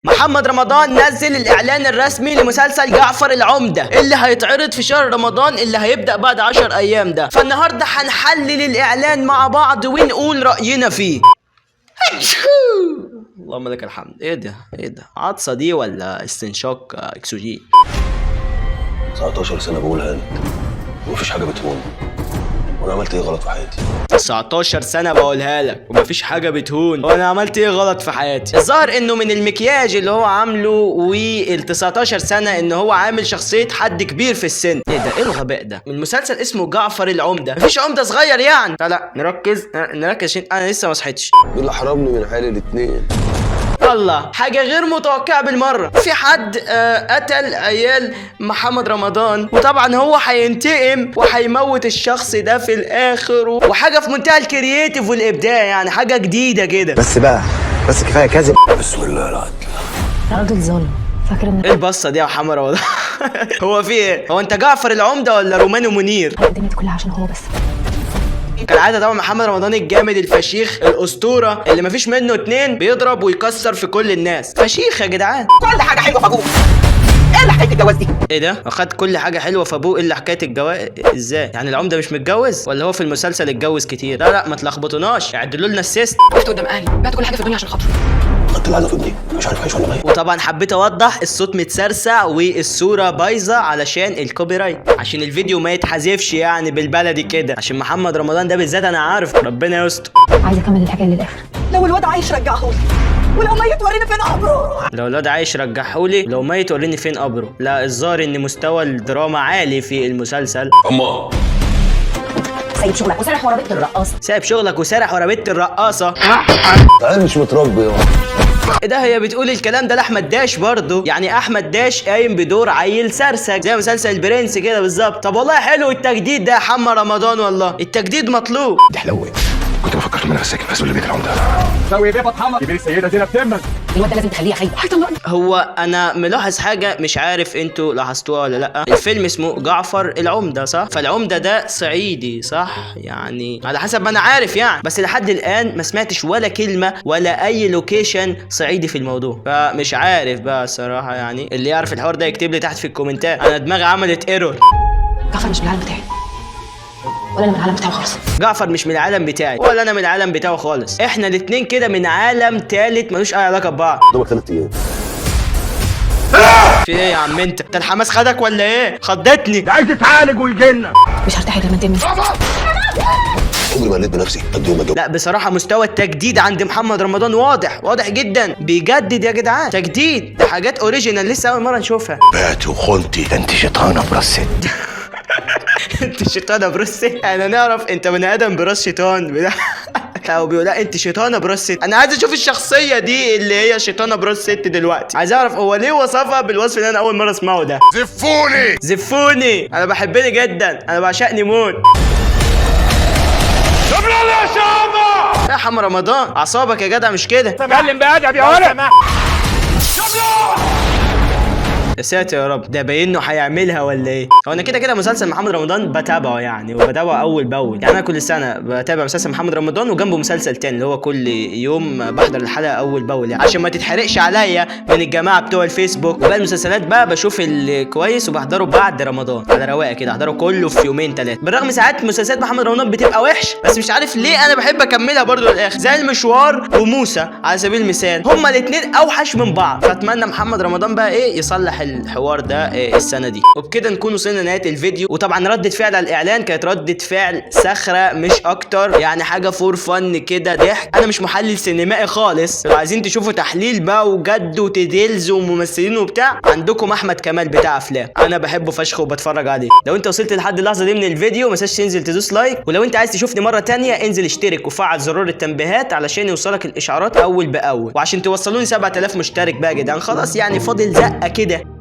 محمد رمضان نزل الاعلان الرسمي لمسلسل جعفر العمدة اللي هيتعرض في شهر رمضان اللي هيبدأ بعد 10 ايام ده. فالنهارده هنحلل الاعلان مع بعض ونقول رأينا فيه. اللهم لك الحمد. ايه ده ايه ده؟ عطسة دي ولا استنشاق اكسجين؟ 19 سنة بقولها لك ومفيش حاجة بتهون، وانا عملت ايه غلط في حياتي؟ 19 سنة بقولها لك ومفيش حاجة بتهون، وانا عملت ايه غلط في حياتي؟ الظاهر انه من المكياج اللي هو عامله وال 19 سنة ان هو عامل شخصية حد كبير في السن. ايه ده؟ ايه الغباء ده؟ من مسلسل اسمه جعفر العمدة، مفيش عمدة صغير يعني. لا لا نركز نركز عشان انا لسه ما صحيتش. مين اللي حرمني من حالي الاتنين؟ الله، حاجة غير متوقعة بالمرة. في حد قتل عيال محمد رمضان، وطبعا هو هينتقم وهيموت الشخص ده في الآخر، وحاجة في منتهى ال creative والإبداع، يعني حاجة جديدة كده. بس بقى، بس كفاية كذب. بسم الله العدل. راجل ظالم، فاكر ان ايه البصة دي يا محمد رمضان؟ هو في ايه؟ هو انت جعفر العمدة ولا رومانو منير؟ الدنيا دي كلها عشان هو بس. كالعادة طبعا محمد رمضان الجامد الفشيخ الأسطورة اللي مفيش منه اتنين، بيضرب ويكسر في كل الناس. فشيخ يا جدعان. كل حاجة حلوة في ابوه، ايه اللي حكاية الجواز دي؟ ايه ده؟ اخد كل حاجة حلوة في ابوه الا حكاية الجواز؟ ازاي؟ يعني العمدة مش متجوز؟ ولا هو في المسلسل اتجوز كتير؟ لا لا ما تلخبطوناش، اعدلوا لنا ال system. وقفت قدام اهلي، بعت كل حاجة في الدنيا عشان خاطره. خدت العزا في ابني، مش عارف عايش ولا ميت. وطبعا حبيت اوضح الصوت متسرسع والصورة بايظة علشان ال copyright، عشان الفيديو ما يتحذفش يعني بالبلدي كده، عشان محمد رمضان ده بالذات انا عارف ربنا يستر. عايزه اكمل الحكاية للاخر. لو الواد عايش رجعهولي، ولو ميت وريني فين قبره. لو الواد عايش رجعهولي، لو ميت وريني فين قبره. لا الظاهر ان مستوى الدراما عالي في المسلسل. اما سايب شغلك وسارح ورا بنت الرقاصه. سايب شغلك وسارح ورا بنت الرقاصه. تعال مش متربي يا ايه ده؟ هي بتقول الكلام ده لاحمد داش برضه، يعني احمد داش قايم بدور عيل سرسج زي مسلسل البرنس كده بالظبط. طب والله حلو التجديد ده يا حمى رمضان، والله التجديد مطلوب. دي حلوة، كنت بفكر طول ما انا في الساكن في بيت العمدة. الواد ده لازم تخليه خايب. هيطلقني. هو انا ملاحظ حاجة مش عارف انتوا لاحظتوها ولا لا، الفيلم اسمه جعفر العمدة صح؟ فالعمده ده صعيدي صح؟ يعني على حسب ما انا عارف يعني، بس لحد الان ما سمعتش ولا كلمة ولا اي location صعيدي في الموضوع، فمش عارف بقى الصراحة. يعني اللي يعرف الحوار ده يكتب لي تحت في الكومنتات، انا دماغي عملت error. جعفر مش من العالم بتاعي ولا انا من العالم بتاعه خالص. جعفر مش من العالم بتاعي ولا انا من العالم بتاعه خالص، احنا الاتنين كده من عالم تالت ملوش اي علاقة ببعض. قدامك 3 ايام. في ايه يا عم انت؟ انت الحماس خدك ولا ايه؟ خضتني. مش هرتاح غير لما انتقم منه. عمري ما قلت بنفسي قد يوم ما اتجوز. لا بصراحة مستوى التجديد عند محمد رمضان واضح، واضح جدا، بيجدد يا جدعان، تجديد، ده حاجات original لسه اول مرة نشوفها. بعت وخنتي، ده انت شيطانه براس ست. انت شيطانة براس ست؟ انا نعرف انت بني ادم براس شيطان. او بيقول لا انت شيطانه براس ست. انا عايز اشوف الشخصية دي اللي هي شيطانه براس ست دلوقتي، عايز اعرف هو ليه وصفها بالوصف اللي انا اول مرة اسمعه ده. زفوني زفوني، انا بحبني جدا، انا بعشقني موت. يا حم رمضان اعصابك يا جدع مش كده. اتكلم بادب يا ولد. يا ساتر يا رب، ده باين انه هيعملها ولا ايه؟ هو انا كده كده مسلسل محمد رمضان بتابعه يعني، وبتابعه اول باول، يعني انا كل سنة بتابع مسلسل محمد رمضان وجنبه مسلسل تاني اللي هو كل يوم بحضر الحلقة اول باول، يعني عشان ما تتحرقش عليا من الجماعة بتوع الفيسبوك. وباقي المسلسلات بقى بشوف الكويس وبحضره بعد رمضان على رواقه كده، احضره كله في يومين ثلاثة. بالرغم ساعات مسلسلات محمد رمضان بتبقى وحش، بس مش عارف ليه انا بحب اكملها برضو للاخر، زي المشوار وموسى على سبيل المثال، هما الاثنين اوحش من بعض. فاتمنى محمد رمضان بقى ايه يصلح الحوار ده إيه السنة دي. وبكده نكون وصلنا لنهاية الفيديو. وطبعا ردة فعل على الاعلان كانت ردة فعل ساخرة مش اكتر، يعني حاجة for fun كده، ضحك. انا مش محلل سينمائي خالص، لو عايزين تشوفوا تحليل بقى وجد و details وممثلين وبتاع، عندكم احمد كمال بتاع افلام، انا بحبه فشخ وبتفرج عليه. لو انت وصلت لحد اللحظة دي من الفيديو ما تنساش تنزل تدوس like، ولو انت عايز تشوفني مرة تانية انزل اشترك وفعل زرار التنبيهات علشان يوصلك الاشعارات اول باول، وعشان توصلوني 7000 مشترك بقى يا جدعان. خلاص يعني فاضل زقه كده.